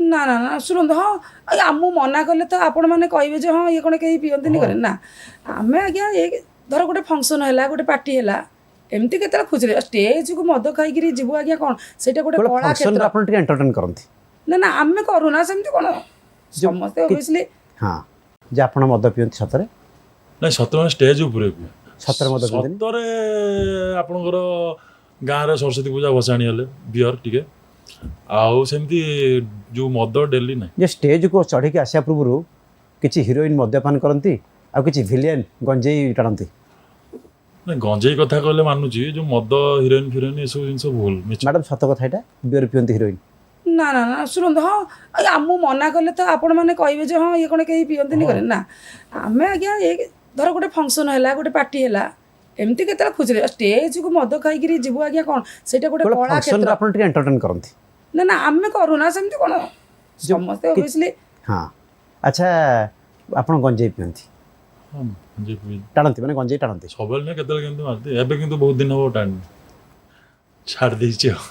ନା ନା ନା, ଶୁଣନ୍ତୁ, ହଁ ଆଜ୍ଞା, ମୁଁ ମନା କଲେ ତ ଆପଣମାନେ କହିବେ ଯେ ହଁ, ଇଏ କ'ଣ କେହି ପିଅନ୍ତିନି କରେ ନା। ଆମେ ଆଜ୍ଞା ଏ ଧର ଗୋଟେ ଫଙ୍କସନ୍ ହେଲା, ଗୋଟେ ପାର୍ଟି ହେଲା, ଏମିତି କେତେବେଳେ ଖୁସିରେ ଷ୍ଟେଜକୁ ମଦ ଖାଇକିରି ଯିବୁ ଆଜ୍ଞା, କ'ଣ ସେଇଟା ଗୋଟେ କେବଳ କଳା ଫଙ୍କସନ୍ରେ କ୍ଷେତ୍ର। ଆପଣ ଟିକେ ଏଣ୍ଟରଟେନ୍ କରନ୍ତି? ନା ନା, ଆମେ କରୁନା ସେମିତି। କ'ଣ ସମସ୍ତେ ଅବଭିୟସଲି। ହଁ, ଯେ ଆପଣ ମଦ ପିଅନ୍ତି ସତରେ? ନାଇଁ, ସତରେ ମାନେ ଷ୍ଟେଜ ଉପରେ ପିଏ। ସତରେ ମଦ ପିଅନ୍ତିନି? ସତରେ ଆପଣଙ୍କର ଗାଁରେ ସରସ୍ୱତୀ ପୂଜା ଭସାଣି ହେଲେ ବିୟର ଟିକେ, ଆଉ ସେମିତି ଯୋଉ ମଦ ଡେଲି ନାହିଁ। ଯେ ଷ୍ଟେଜକୁ ଚଢ଼ିକି ଆସିବା ପୂର୍ବରୁ କିଛି ହିରୋଇନ୍ ମଦ୍ୟପାନ କରନ୍ତି ଆଉ କିଛି ଭିଲିଆନ୍ ଗଞ୍ଜେଇ ଟାଣନ୍ତି। ନାଇଁ, ଗଞ୍ଜେଇ କଥା କହିଲେ ମାନୁଛି, ଯୋଉ ମଦ, ହିରୋଇନ୍ ଫିରୋଇନ୍, ଏସବୁ ଜିନିଷ ଭୁଲ, ମିଛ। ମ୍ୟାଡ଼ାମ୍, ସତ କଥା ଏଇଟା, ବିୟର ପିଅନ୍ତି ହିରୋଇନ୍? ନା ନା ନା, ଶୁଣନ୍ତୁ, ହଁ ଆଜ୍ଞା, ମୁଁ ମନା କଲେ ତ ଆପଣମାନେ କହିବେ ଯେ ହଁ, ଇଏ କ'ଣ କେହି ପିଅନ୍ତିନି କରେ ନା। ଆମେ ଆଜ୍ଞା ଏ ଧର ଗୋଟେ ଫଙ୍କସନ୍ ହେଲା, ଗୋଟେ ପାର୍ଟି ହେଲା, ଏମିତି କେତେବେଳେ ଖୁସିରେ ଷ୍ଟେଜକୁ ମଦ ଖାଇକିରି ଯିବୁ ଆଜ୍ଞା, କ'ଣ ସେଇଟା ଗୋଟେ କେବଳ କଳା ଫଙ୍କସନ୍ରେ କ୍ଷେତ୍ର। ଆପଣ ଟିକେ ଏଣ୍ଟରଟେନ୍ କରନ୍ତି? ନା ନା, ଆମେ କରୁନା ସେମିତି। କ'ଣ ସମସ୍ତେ ଅବଭିୟସଲି। ହଁ, ଆଚ୍ଛା, ଆପଣ ଗଞ୍ଜେଇ ପିଅନ୍ତି? ହଁ, ଗଞ୍ଜେଇ ପିଏ। ଟାଣନ୍ତି, ମାନେ ଗଞ୍ଜେଇ ଟାଣନ୍ତି? ସବୁବେଳେ ନୁହେଁ, କେତେବେଳେ କେମିତି ମାରିଦିଏ। ଏବେ କିନ୍ତୁ ବହୁତ ଦିନ ହବ ଟାଣିନି, ଛାଡ଼ି ଦେଇଛି ଆଉ।